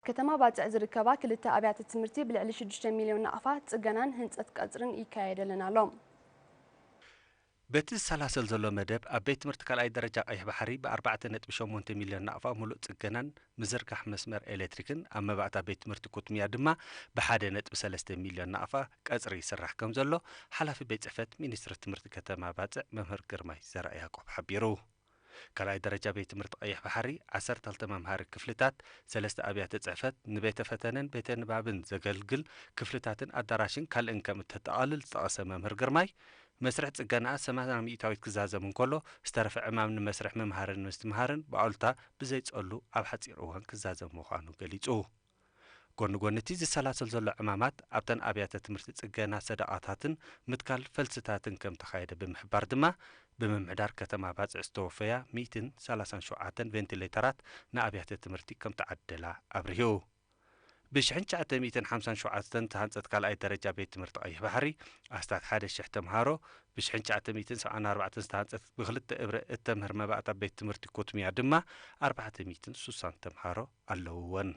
ከተማ ባጽዕ ዝርከባ ክልተ ኣብያተ ትምህርቲ ብልዕሊ ሽዱሽተ ሚልዮን ናቕፋ ጽገናን ህንጸት ቀጽርን ይካየደለን ኣሎ። በቲ ዝሰላሰል ዘሎ መደብ ኣብ ቤት ትምህርቲ ካልኣይ ደረጃ ቀይሕ ባሕሪ ብ ኣርባዕተ ነጥቢ ሸሞንተ ሚልዮን ናቕፋ ሙሉእ ጽገናን ምዝርጋሕ መስመር ኤሌክትሪክን ኣብ መባእታ ቤት ትምህርቲ ኩትሚያ ድማ ብ ሓደ ነጥቢ ሰለስተ ሚልዮን ናቕፋ ቀጽሪ ይስራሕ ከም ዘሎ ሓላፊ ቤት ጽሕፈት ሚኒስትሪ ትምህርቲ ከተማ ባጽዕ መምህር ግርማይ ዘርኣያዕቆብ ሓቢሩ። ካልኣይ ደረጃ ቤት ትምህርቲ ቀይሕ ባሕሪ ዓሰርተ ክልተ መምሃሪ ክፍልታት፣ ሰለስተ ኣብያተ ጽሕፈት፣ ንቤተ ፈተነን ቤተ ንባብን ዘገልግል ክፍልታትን ኣዳራሽን ካልእን ከም እተጠቓልል ዝጠቐሰ መምህር ግርማይ፣ መስርሕ ጽገናኣ ሰማንያ ሚእታዊት ክዛዘም እንከሎ፣ ዝተረፈ ዕማም ንመስርሕ ምምሃርን ምስትምሃርን ብኣሉታ ብዘይጸሉ ኣብ ሓጺር እዋን ክዛዘም ምዃኑ ገሊጹ። ጎኒ ጎኒ እቲ ዝሰላሰል ዘሎ ዕማማት ኣብተን ኣብያተ ትምህርቲ ጽገና ሰደቓታትን ምትካል ፈልስታትን ከም ተኻየደ ብምሕባር ድማ ብምምሕዳር ከተማ ባጽዕ ዝተወፈያ ሚእትን ሰላሳን ሸውዓተን ቬንቲሌተራት ንኣብያተ ትምህርቲ ከም ተዓደላ ኣብሪሁ። ብሽሕን ትሽዓተ ሚእትን ሓምሳን ሸውዓተን ዝተሃንጸት ካልኣይ ደረጃ ቤት ትምህርቲ ቀይሕ ባሕሪ ኣስታት ሓደ ሽሕ ተምሃሮ፣ ብሽሕን ትሽዓተ ሚእትን ሰብዓን ኣርባዕተን ዝተሃንጸት ብክልተ እብረ እተምህር መባእታ ቤት ትምህርቲ ኮትሚያ ድማ ኣርባዕተ ሚእትን ሱሳን ተምሃሮ ኣለውወን።